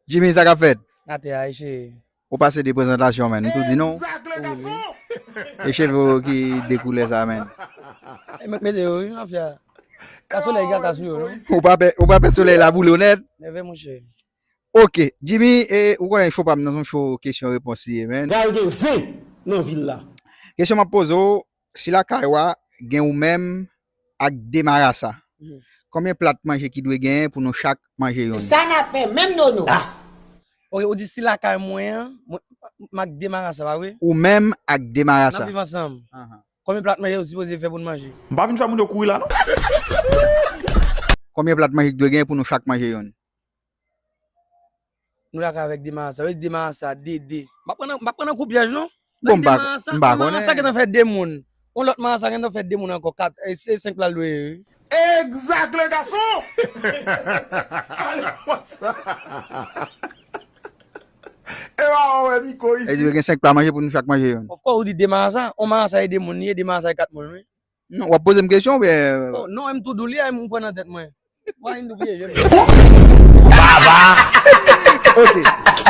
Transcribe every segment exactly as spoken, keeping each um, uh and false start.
Jimmy, sa k ap fèt? Atè a, cheri. Ou pase de prezantasyon, menn. M tou di non. Wi, wi. E cheve w ki de koulè sa, menn. E mwen k mete yo, wi, mafya. Pa solèy kaka sou yo, non. Ou pa pè, ou pa pè solèy la boule w nèt? Nève, monchè. Ok, Jimmy, e, ou konnen cho pa m nan se yon cho kesyon repons li ye, menn. Pral gen zen nan vil la. Kesyon m ap poze w, si lakay ou a gen ou menm ak de marasa, konbyen plat manje ki dwe genyen pou nou chak manje youn? Sa n ap fè menm, Nono? Ok, ou di si lakay mwen an, mwen, m ak de marasa, pa vre? Ou menm ak de marasa. N ap viv ansanm. Konbyen plat manje ou sipoze fè pou n manje? M pa vin fè moun yo kouri la, non. Konbyen plat manje ki dwe genyen pou nou chak manje youn? Nou lakay avèk de marasa. Wi, de marasa, de, de. M pa pran nan, m pa pran nan kou pyèj, non. Bon, m pa, m pa konnen. Marasa gentan fè de moun. Yon lòt marasa gentan fè de moun ankò, kat, e, se senk plat l dwe ye, wi. Exact, le garçon! Ale konsa. E pa wè Miko isi. E di gen senk pla manje pou nou chak manje youn. Of course, ou di de marasa. Yon marasa e de moun, li e de marasa e kat moun, wi. Non, w ap poze m kesyon oubyen? Oh, non, m tou di w li a, m pran nan tèt mwen. Mwen m tou pyeje m. Baba! Ok.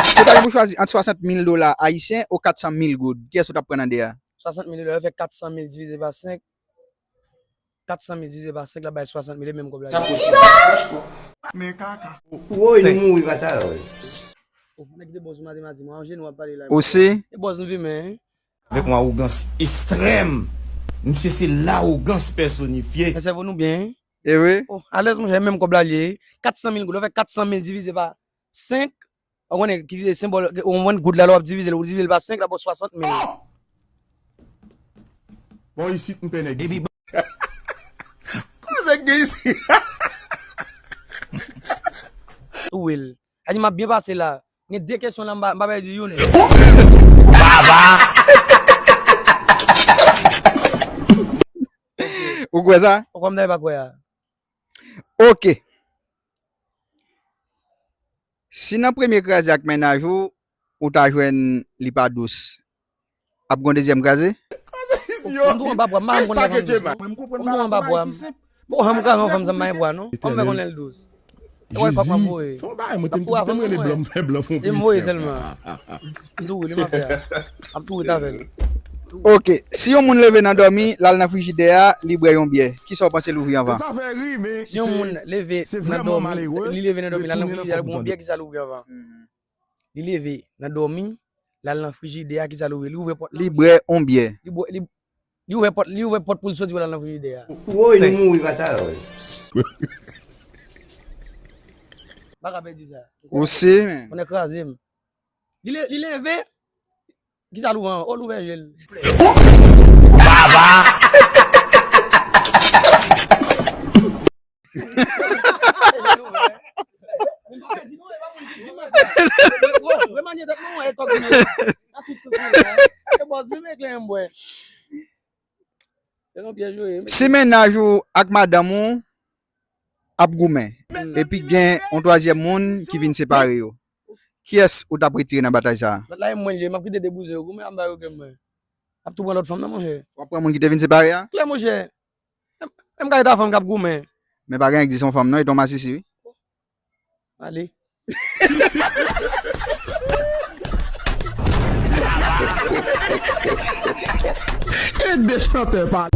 Si w ta gen pou chwazi ant swasant mil dola ayisyen ou kat san mil goud, kiyès ou t ap pran nan de a? Swasant mil dola, yo fè kat san mil divize pa senk. Kat san mil divize pa senk la bay swasant mil, e menm kòb la. Sa posib. Men kaka. Woy, nou mouri pa sa, woy. Oh, nèg ki te bon sou matematik, mwen, an jenou w ap pale la. Ou si? E bòz nou pi men, wi. Avèk yon awogans ekstrèm. Misye se lawogans pèsonifye. Men sèvo nou byen, wi. E wi. Oh, alèz, monchè, menm kòb la l ye. Kat san mil goud, w fè kat san mil divize pa senk. Ou konnen ki se senbòl, ou konprann goud la, lè w ap divize l, ou divize l pa senk, l ap ba w swasant mil. Bon, isit, m pè nèg isit. Kote nèg gen isit? Tou wi l. A di m ap byen pase la. Gen de kesyon la, m pa, m pa bay di youn. Baba! Ou kwè sa? Ou kwè m ta pa kwè a? Ok. Si nan premye kraze ak mennaj ou, ou ta jwenn li pa dous, ap gon dezyèm kraze? Mwen tou an pa bwa, m pa konn lè fanm dous, non. Mwen tou an pa bwa. Bon, an m kraze yon fanm sa m pa gen bwa, non. An m fè konnen l dous. E wè, papa m voye. Fè yon bagay, mwen te m te m rele blan, m fè blan fè yon. E m voye sèlman. M tou wi, li m ap fè a. M ap tou ret avè l. Ok, si yon moun leve nan dòmi, l al nan frijidè a, li bwè yon byè, kisa w panse l ouvri anvan? Si yon moun leve nan dòmi, li leve nan dòmi, l al nan frijidè a, li bwè yon byè, kisa l ouvri anvan? Li leve nan dòmi, l al nan frijidè a, kisa l ouvri? Li ouvè pòt la. Li bwè yon byè. Li bwè, li, li ouvè pòt, li ouvè pòt pou l soti pou l al nan frijidè a. Woy, nou mouri pa sa, woy. M pa ka pèdi sa. Ou si, men. Konnen kraze m. Li le-, li leve. Kisa l ouvè an? O, l ouvè je l. Baba! Si mennaj ou ak madanm ou ap goumen, epi gen yon twazyèm moun ki vin separe yo, kiyès ou t ap retire nan batay sa a? Lòt la e mwen l ye, m ap kite de bouzen yo goumen, ap bay yo goumen. M ap tou pran lòt fanm nan, monchè. W ap pran moun ki te vin separe a? Klè, monchè. M, m ka ret ak fanm k ap goumen. Men pa gen egzis yon fanm non, e ton masisi wi. Ale. E de chantè pale.